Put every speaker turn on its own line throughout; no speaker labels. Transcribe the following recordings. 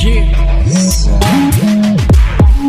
Yeah.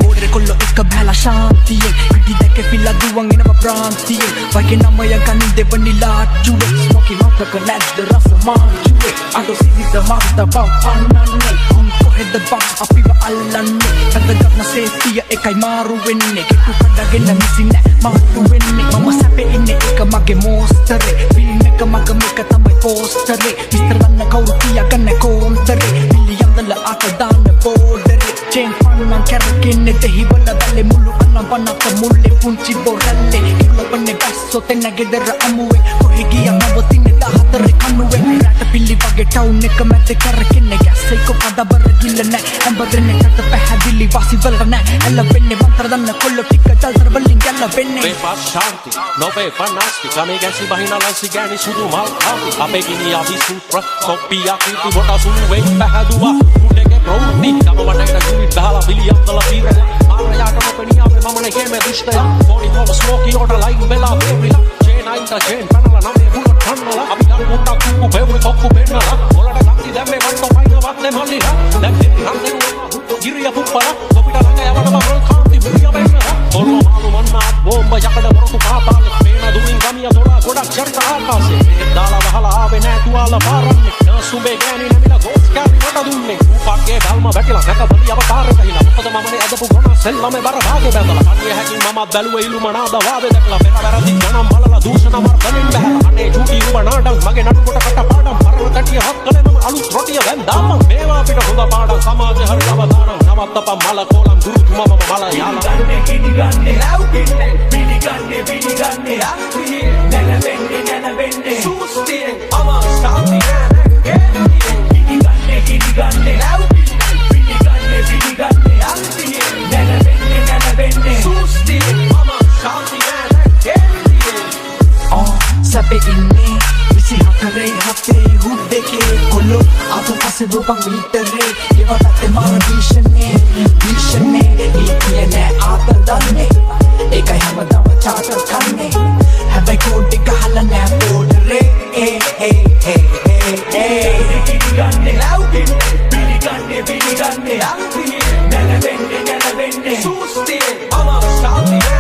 බෝඩරේ කොල්ලෝ එක්ක බැලලා ශාන්තියෙන් ඉදි දැක පිලා දුවන් එනවා භ්‍රාන්තියෙන් වගේ නමය ගනින් දෙවනි ලාට්ටුවේ ස්මෝකි මතක නැද්ද රස මාංචුවේ අඩෝ සිරිත මන්ද බං පන්නන්නේ උන් කොහෙද බං අපිව අල්ලන්නේ වැදගත්ම සේෆ්ටිය එකයි මාරු වෙන්නේ කෙටු කඩගෙන මිසි නෑ මාට්ටු වෙන්නේ මම සැපේ ඉන්නේ එක මගේ මෝස්තරේ ෆිල්ම් එක මග මේක තමයි පෝස්තරේ විස්තර දන්න කවුරු තියාගන්න කෝන්තරේ පිළියන්දල අත දාන්න බෝඩරේ චේන් පන්නන් කැරකෙන්නේ දෙහිවල වැලේ මුළු අනම් වනත මුල්ලේ පුංචි බොරැල්ලේ කිරුළපන්නේ බැස්සෝ තෙන්න ගෙදර අමුවෙන් කොහෙ ගියා නවතින්නේ 14 කණුවෙන් රැට පිලි වගේ ටවුන් එක මැද කැරකෙන්නේ ගැස් එක පදබර ගිල්ල නෑ ඇඹරෙන්නේ කට පැහැදිලි වාසි වලට නෑ ඇලවෙන්නේ මන්ත්‍ර දන්න කොල්ලෝ ටික ජල්තර වලින් ගැලවෙන්නේ
වේපා ශාන්ති නොවේපා නාස්ති ගමේ ගැසි බහින ලන්සි ගෑණි සුදු මල් කාන්ති අපේ ගිනි අපි සූත්‍ර කොප්පියා කීර්ති කොට සුළුවෙන් පැහැදුවා කුඩේගේ ප්‍රවෘත්ති ගම වටේට ගුලි ගහලා පිළියම්දලා පීරලා මාරයාට නොපෙනී ආවේ මම නේ ගේමේ දුෂ්ටයා 44 ස්මෝකි ඔට ලයින් වෙලා බේරිලා චේන් අයින්ට චේන් පැනලා නමේ බුලට් කන්නලා අපි යන් මුට්ටා කුක්කු පෙවුනේ කොක්කු පෙන්නලා ඔලට ලක්සි දැම්මේ වට්ටෝ පයින් වත්තේ මල්ලිලා දැන් දෙවි හන්දේ ගිරිය පුප්පලා කොපිට ළඟ යවනවා මල් කාන්ති මුලිය වෙන්නලා කොල්ලෝ මාළු මන්නාත් බෝම්බ යකඩ වරතු පාතාලේ පේන දුරින් ගමිය දොඩා ගොඩක් චරිත ආකාශේ බෙහෙත් දාලා වහලා ආවේ නෑ තුවාල පාරන්නේ නාසුඹේ ගෑණි නැමිලා ගෝස් කෑලි මට දුන්නේ ඌපක්ගේ බැල්ම වැටිලා නැක බලි අවතාරෙ ගහිලා මොකද මමනේ ඇදපු ගොනා සෙල්ලමේ බර භාගේ බැඳලා කන්නේ හැකින් මමත් බැලුවේ ඉලුම නාද වාදේ දැකලා පෙර වැරදි ගණන් බලලා දූෂණ මර්ධනෙන් බැහැලා අනේ චූටි උඹ නාඩම් මගේ නඩු කොට කට පාඩම් පරණ තටිය හත් කළේ මම අලුත් රොටිය දැන් දාපන් මේවා අපිට හොඳ පාඩම් සමාජේ හරි අවදානම් නවත්තපන් මල කෝලම් ගුරුතුමා මම මල යාලා
පිළිගන්නේ ලැව්කින්නේ පිළිගන්නේ පිළිගන්නේ අන්තියේ නැලවෙන්නේ නැලවෙන්නේ සූස්තියෙන් මම ශාන්ති නෑ පිළිගන්නේ පිළිගන්නේ ලැව්කින්නේ පිළිගන්නේ පිළිගන්නේ අන්තියේ නැලවෙන්නේ නැලවෙන්නේ සූස්තියෙන් මම ශාන්ති නෑ
සැපේ ඉන්නේ 24 හතේ හුඩ් එකේ කොල්ලෝ ආපු පස්සේ රූපං මීටරේ ඒවා පැත්තේ මාර භීෂණේ භීෂණේ නීතිය නෑ ආතල් දන්නේ ඒකයි හැමදාම චාටර් කන්නේ හැබැයි කෝඩ් එක ගහලා නෑ බෝඩරේ ඒ ඒ ඒ ඒ ඒ
පිළිගන්නේ ලැව්කින්නේ පිළිගන්නේ පිළිගන්නේ අන්තියේ නැලවෙන්නේ නැලවෙන්නේ සූස්තියෙන් මම ශාන්ති නෑ.